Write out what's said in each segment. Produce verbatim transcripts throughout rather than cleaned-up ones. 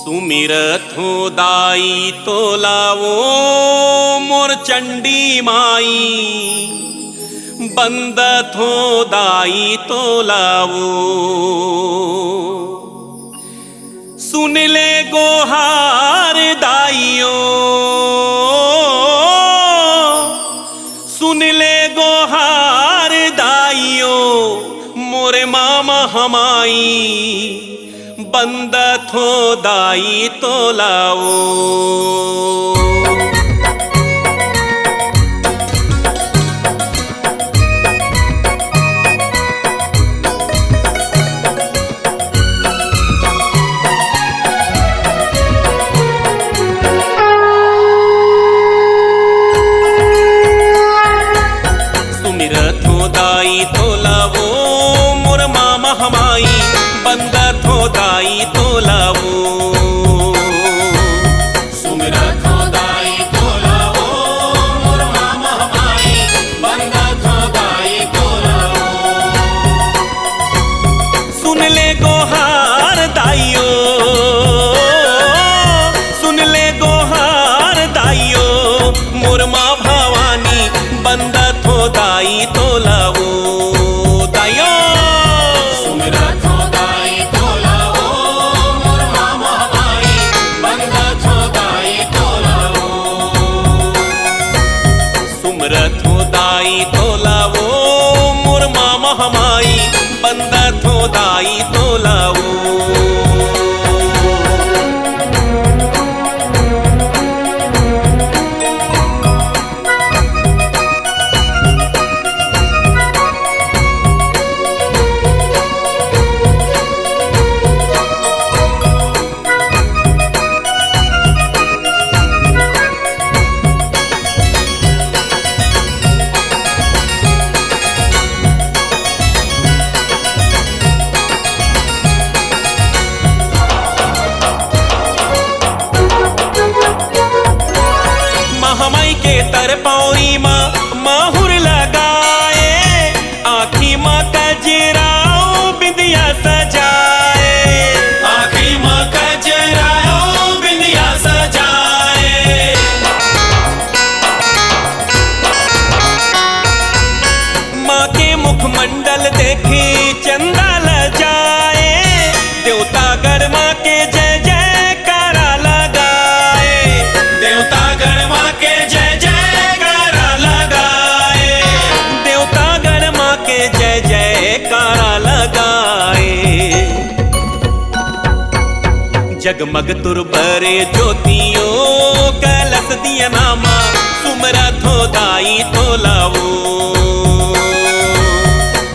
सुमिरथों दाई तोला वो मोर चंडी माई, बंदथों दाई तोला वो। सुन ले गोहार दाई ओ, सुन ले गोहार दाई ओ, मोरे माँ महमाई, बंदथों दाई तोला वो। सुमिरथों दाई तोला वो, मोर माँ महमाई, बंदथों दाई तोला वो। सुमिरथों दाई तोला वो, मोर माँ महमाई, बंदथों दाई तोला वो। सुन ले गोहार दाई ओ, सुन ले गोहार दाई ओ, मोर माँ भवानी, बंदथों दाई तोला वो, दाई ओ। सुमिरथों दाई तोला वो, मोर माँ महमाई, बंदथों दाई तोला वो। सुमिरथों दाई तोला वो, मोर माँ महमाई, बंदथों दाई तोला वो। महमाई के तरपौरी मा माहुर लगाए, आँखी मा कजरा ओ बिंदिया सजाए। आँखी मा कजरा ओ बिंदिया सजाए। माँ के मुखमंडल देखी चंदा लजाए, देवतागण माँ के जय जयकारा लगाए। देवतागण माँ के जय जयकारा लगाए। देवतागण माँ के जय जयकारा लगाए। जगमग तोर बरे ज्योति ओ, कलस दिया नामा, सुमिरथों दाई तोला वो।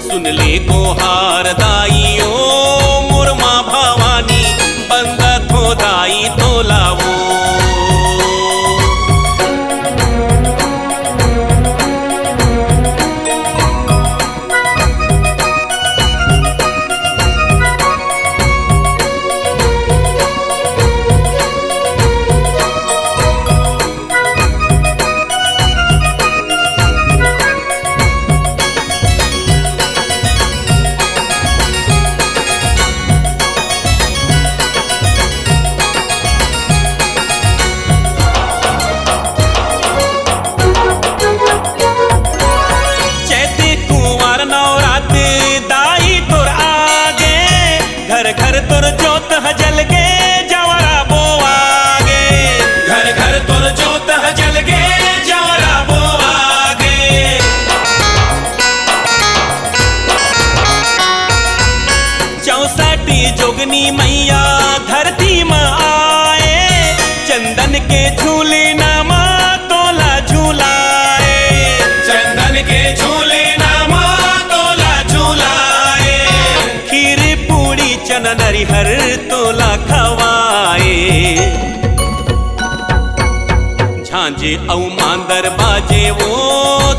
सुन ले गोहार दाई ओ, मोर माँ भवानी, बंदथों दाई तोला वो। चैत कुंवर नवरात दाई तोर आगे, घर घर तोर जोत ह जलगे, जंवरा बोवागे। घर घर तोर जोत ह जलगे, जंवरा बोवागे। चौसठ जोगनी मैया धरती म आए, चंदन के झूलना म तोला झुलाए। चंदन के झूलना म तोला झुलाए। खीर पूड़ी चना नरिहर तोला खवाए। झांझ अउ मांदर बाजे वो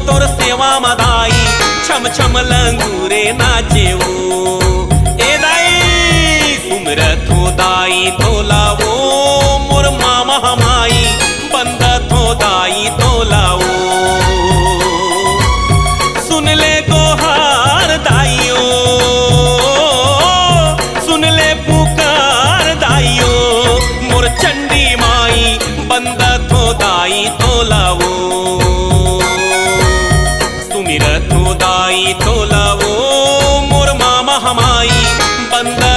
तोर सेवा म दाई, छम छम लंगूरे नाचे वो। ए दाई, सुमिरथों दाई तोला वो, मोर माँ महमाई, बंदथों दाई तोला वो। सुन ले गोहार दाई ओ, सुन ले पुकार दाई ओ,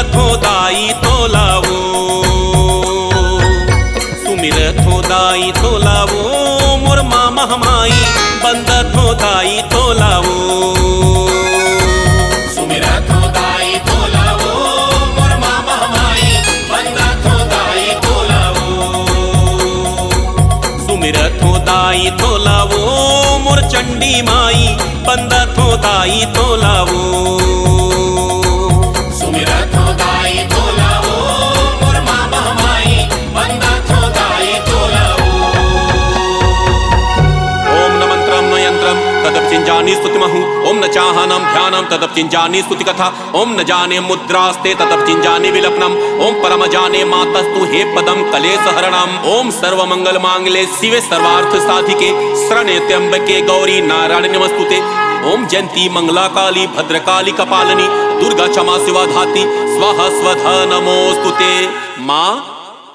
थो दाई तोला वो, सुमिरत हो दाई तोला वो, मोर मामा माई, बंदत हो दाई तोला वो। सुमिरत हो दाई तोला वो, मोर मामा माई, बंदत हो दाई तोला वो। सुमिरत हो दाई तोला वो, मोर चंडी माई, बंदत हो दाई तोला वो। सुमिरत हो दाई तोला वो, मोर मामा माई, बंदत हो दाई तोला वो। ओम न मंत्रम न यंत्रम तदप चिंजानी स्तुतिमहु। ओम न चाहनम ध्यानम तदप चिंजानी स्तुति कथा। ओम न जाने मुद्रास्ते तदप चिंजानी विलपनम। ओम परम जाने मातस्तु हे पदम कलेश हरणम। ओम सर्व मंगल मांगले शिवे सर्वार्थ साधिके शरणे त्र्यंबके गौरी नारायण नमस्तुते। ओम जयंती मंगला काली भद्रकाली कपालनी दुर्गा क्षमा शिवा धाती स्वाहा स्वधा नमोस्तुते। माँ